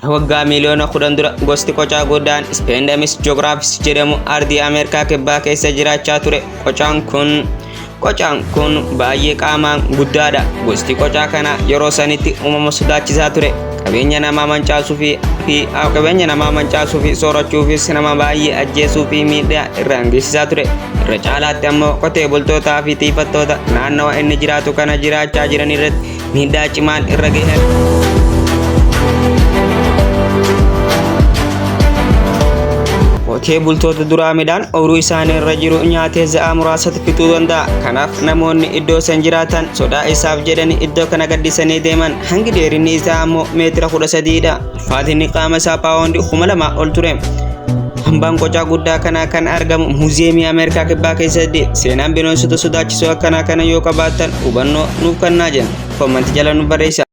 Waggaa miiliyoona 10 dura gosti qocaa guddaan Ispendamis Joogiraafis jedhamu ardii Ameerikaa Kibbaa keessa jiraachaa ture. Qocaan kun baay'ee qaamaan guddaadha. Gosti qocaa kanaa yeroo sanitti uumama sodaachisaa ture. Qabeenya namaa mancaasuu fi soorachuufis nama baay'ee ajjeesuu fi miidhaa irraan geessisaa ture. Irra caalaatti ammoo qotee bultootaa fi tiifattoota naannawa inni jiraatu kana jiraachaa jiran irratti miidhaa cimaan irra gaheera. Qotee bultoota duraa midhaan ooyiruu isaanii irra jiru nyaatee za'aa muraasatti fixuu danda'a. Kanaaf namoonni iddoo san jiraatan sodaa isaaf jedhanii iddoo kana gaddisanii deeman. Hangi dheerinni isaa ammoo meetira 13dha. Ulfaatinni qaama isaa paawondii 2000 ol ture. Hambaan qocaa guddaa kanaa kan argamu Muuziyeemii Ameerikaa Kibbaa keessatti. Seenaan bineensota sodaachisoo akkanaa kana yoo qabaattan hubannoo nuuf kennaa jenna. Koomantii jala nu barreessaa.